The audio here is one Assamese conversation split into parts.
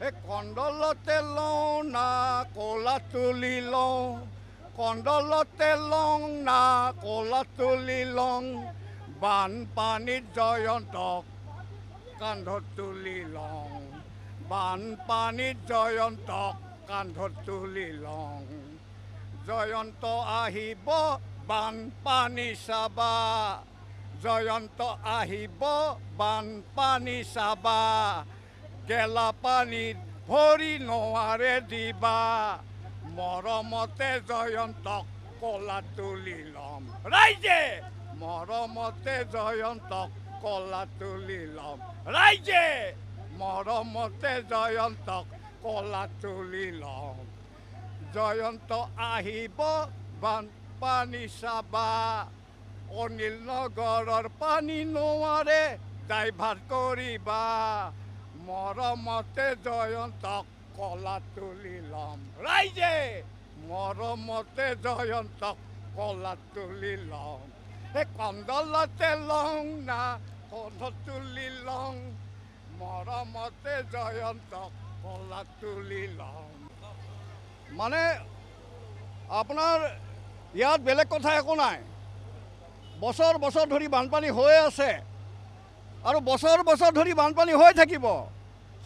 এই কণ্ডলতে লওঁ না ক'লা তুলি লওঁ, কণ্ডলতে লওঁ না ক'লা তুলি লওঁ, বানপানীত জয়ন্তক কান্ধত তুলি লওঁ, বানপানীত জয়ন্তক কান্ধত তুলি লওঁ। জয়ন্ত আহিব বানপানী চাবা, জয়ন্ত আহিব বানপানী চাবা, গেলা পানীত ভৰি নোৱাৰে দিবা, মৰমতে জয়ন্তক কলা তুলি ল'ম। ৰাইজে মৰমতে জয়ন্তক কলা তুলি ল'ম, ৰাইজে মৰমতে জয়ন্তক কলা তুলি ল'ম। জয়ন্ত আহিব বানপানী চাবা, অনিল নগৰৰ পানী নোৱাৰে ডাইভাৰ্ট কৰিবা, মৰমতে জয়ন্তক কলা তুলি ল'ম। ৰাইজে মৰমতে জয়ন্তক কলা তুলি ল'ম। এই কন্দলতে লওঁ না কন্ধত তুলি লওঁ, মৰমতে জয়ন্তক কলা তুলি ল'ম। মানে আপোনাৰ ইয়াত বেলেগ কথা একো নাই। বছৰ বছৰ ধৰি বানপানী হৈ আছে আৰু বছৰ বছৰ ধৰি বানপানী হৈ থাকিব।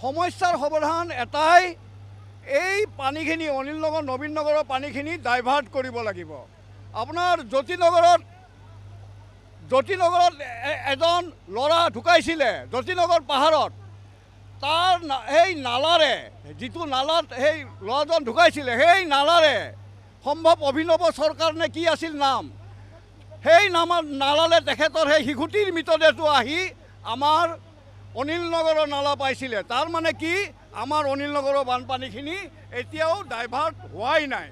সমস্যাৰ সমাধান এটাই, এই পানীখিনি অনিল নগৰ নবীন নগৰৰ পানীখিনি ডাইভাৰ্ট কৰিব লাগিব। আপোনাৰ জ্যোতিনগৰত এজন ল'ৰা ঢুকাইছিলে জ্যোতিনগৰ পাহাৰত, তাৰ সেই নালাৰে, যিটো নালাত সেই ল'ৰাজন ঢুকাইছিলে, সেই নালাৰে সম্ভৱ অভিনৱ চৰকাৰ নে কি আছিল নাম, সেই নামৰ নালালে তেখেতৰ সেই শিশুটিৰ মৃতদেহটো আহি আমাৰ অনিল নগৰৰ নালা পাইছিলে। তাৰ মানে কি, আমাৰ অনিল নগৰৰ বানপানীখিনি এতিয়াও ডাইভাৰ্ট হোৱাই নাই।